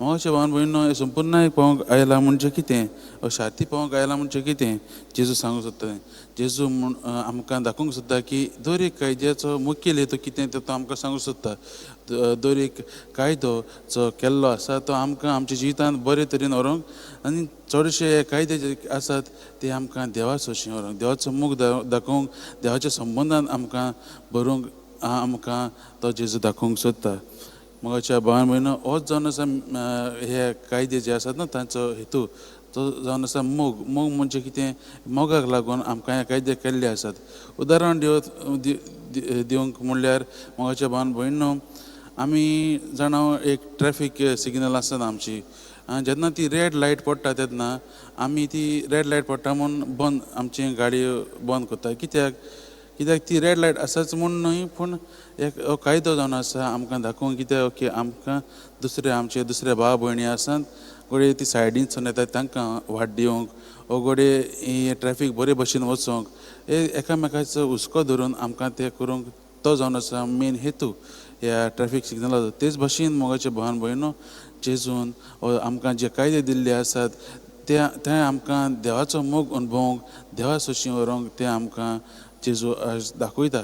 मोगाच्या भावान भयणीनो, संपुर्णाय पावोवंक आयला म्हणजे कितें, शांती पावोवंक आयला म्हणजे कितें जेजू सांगूंक सोदता. जेजू म्हूण आमकां दाखोवंक सोदता की दर एक कायद्याचो मुखेल हेतू कितें तो आमकां सांगूंक सोदता. दर एक कायदो जो केल्लो आसा तो आमकां आमच्या जिवितांत बरे तरेन व्हरूंक आनी चडशे हे कायदे जे आसात ते आमकां देवा सोशी व्हरूंक, देवाचो मोग दाखोवंक, देवाच्या संबंदान आमकां बरोवंक आमकां तो जेजू दाखोवंक सोदता. मोगाच्या भावान भयणीनो, होच जावन आसा हे कायदे जे आसात न्हू तांचो हेतू तो जावन आसा मोग. मोग म्हणजे कितें, मोगाक लागून आमकां हे कायदे केल्ले आसात. उदाहरण दिवंक म्हणल्यार मोगाच्या भावान भयणीनो, आमी जाणा एक ट्रॅफीक सिग्नल आसता आमची, जेन्ना ती रेड लायट पडटा तेन्ना आमी ती रेड लायट पडटा म्हूण बंद आमची गाडयो बंद करता. कित्याक, कित्याक ती रेड लायट आसाच म्हूण न्हय, पूण एक कायदो जावन आसा आमकां दाखोवंक कित्याक ओके आमकां दुसरे आमचे दुसरे भाव भयणी आसात घडये ती सायडीनसून येतात तांकां वाट दिवंक वो घडये ही ट्रॅफीक बरे भशेन वचोंक, हे एकामेकाचो हुस्को धरून आमकां तें करूंक तो जावन आसा मेन हेतू ह्या ट्रॅफीक सिग्नलाचो. तेच भशेन मोगाचे भावान भयणो, जेजून आमकां जे कायदे दिल्ले आसात ते ते आमकां देवाचो मोग अणभवूंक, देवा सोशी व्हरूंक ते आमकां जेजू आज दाखयता.